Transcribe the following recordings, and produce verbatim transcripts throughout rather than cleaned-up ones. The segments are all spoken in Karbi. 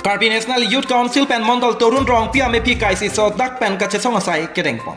Karbi National Youth Council pen Mondol Torun Rongpi amephi kaisi sodak pen kachesong asai kedengpon.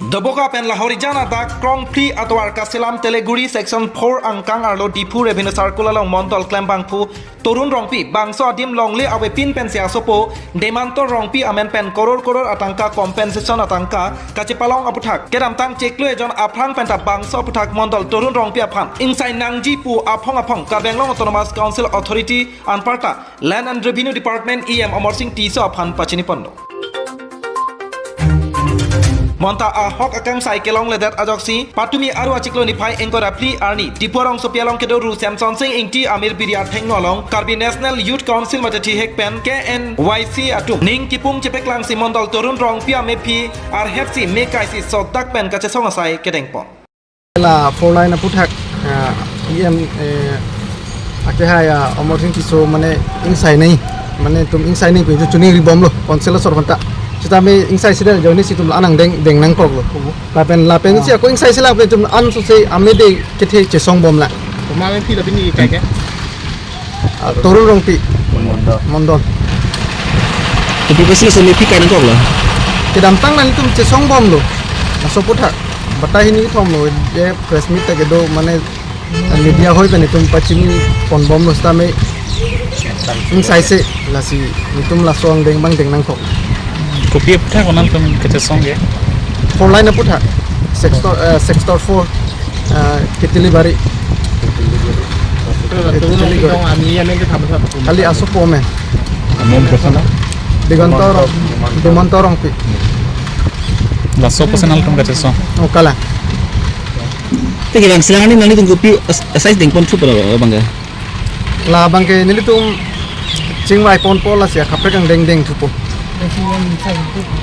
Doboka pen Lahorijan adak Krongphli atovar Kasilam Teleguri Section four angkang arlo Diphu Revenue Circle along Mondol klembangphu Torun Rongpi bangso adim longle avepin pensi asopo Demanto Rongpi amen pen koror koror atangka compensation atangka kachepalong aputhak kedamtang chiklo ejon aphrang penta bangso aputhak Mondol Torun Rongpi aphan ingsai nangji pu aphong aphong Karbi Anglong Autonomous Council Authority anparta Land and Revenue Department E M Amar Sing Tisso aphan pachiniponlo. Monta ahok akangsai kelongledet ajoksi patumi aru achiklo niphai ingkoi ra phli arni Diphu arongsopi along kedo Ru Semson Sing Ingti Amir Biri athengno along Karbi National Youth Council mate thihek pen K N Y C atum ning kipung chepeklangsi Mondol Torun Rongpi amephi arhetsi me kaisi sodak pen kachesong asai kedengpon. La four lane aputhak, ah, E M, eh, akehai, ah, Amar Sing Tisso mane ingsai nei, mane itum ingsai nei pu itum chuning ribomlo, council asor aphanta. Sitame ingsai sidel joni si itum anang deng, deng nangkoklo. Lapen, lapen si ako ingsai sila pen itum an so se amede kethe chesongbomlang. Komat amephi la pini kaike? Ah, Torun Rongpi. Mondol. Mondol. Kopi pusi laso amephi kai nangkoklo? Kedamtang nang itum chesongbomlo. Laso aputhak. Batai hini thomlo, je press meet ta kedo mane media hoi pen itum pachiniponbomlo sitame ingsaise lasi itum laso angdeng abang deng nangkok. Kopi aputhak ko nangtum kachesong ke? Four lane aputhak. Sector, eh, sector four, eh, Kitilibari. Kitilibari. Kali asopo amen. Amen kosana? Demanto Rong-, Demanto Rongpi. Laso personal atum kachesong. Oh, kalang. Te kelang selang ani nanglitum kopi as-, asai dengpon thupo abang ke? Labang ke nelitum chingvaiponpo lasi akaprek angdeng deng thupo.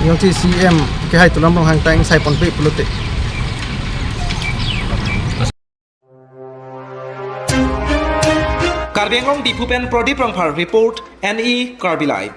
Jongsi C M kehai Tuliram Ronghang ta ingsaipon pe pulote. Karbi Anglong Diphu pen Pradip Rongphar report, N E Karbi Live.